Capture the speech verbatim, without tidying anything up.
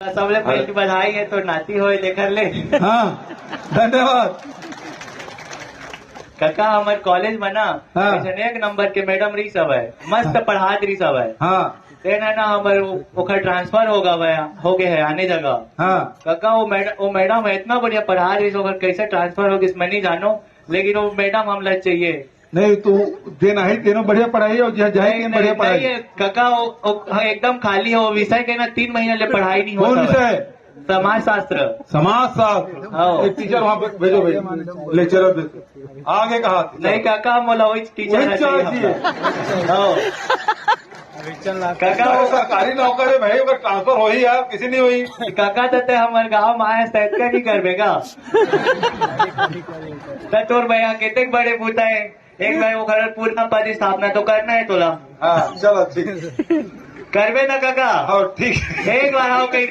सबले पहले बधाई हे तोर नाती होय तेकर ले। हाँ, धन्यवाद। कका, हमर कॉलेज में ना हाँ। अइसन एक नंबर के मैडम रहिस हवय, मस्त पढ़ात रहिस हवय। हाँ। तेन ना हमर ओ-, ओकर ट्रांसफर हो गवा हे, हो गे हे आने जगह। हाँ। कका, वो मैडम, वो मैडम हे इतना बढ़िया पढ़ात रहिस, ओकर कैसे ट्रांसफर हो गिस मैं नहीं जानो, लेकिन वो मैडम हमला चाहिए। नहीं, तू जेन आही तेनो बढ़िया पढ़ाही अउ जेन जाही नहीं, तेन बढ़िया नहीं, पढ़ाही। नहीं, ये कका, वो, वो, हाँ, एकदम खाली हे वो विषय के ना, तीन महीना ले पढ़ाई नहीं कौन होता है। विषय? समाजशास्त्र। समाजशास्त्र। हाँ। एक टीचर वहाँ पे भेजो भाई, लेक्चरर भेजो। आगे कहा? नहीं कका, मोला वही टीचर वही है चाहिए चाहिए। हमला। हाँ। कका, अरे वो सरकारी नौकर हे भाई, ओकर ट्रांसफर होही यार, किसी नहीं होही। कका, तो ते हमर गांव में आए, शायद का नहीं करबे का? तो तोर भैया कितने बड़े बूता हे, एक बार वो घर पूरा पद स्थापना तो करना है तोला। हाँ, चलो ठीक। करबे ना कका? हाँ, ठीक। एक बार आओ कहीं।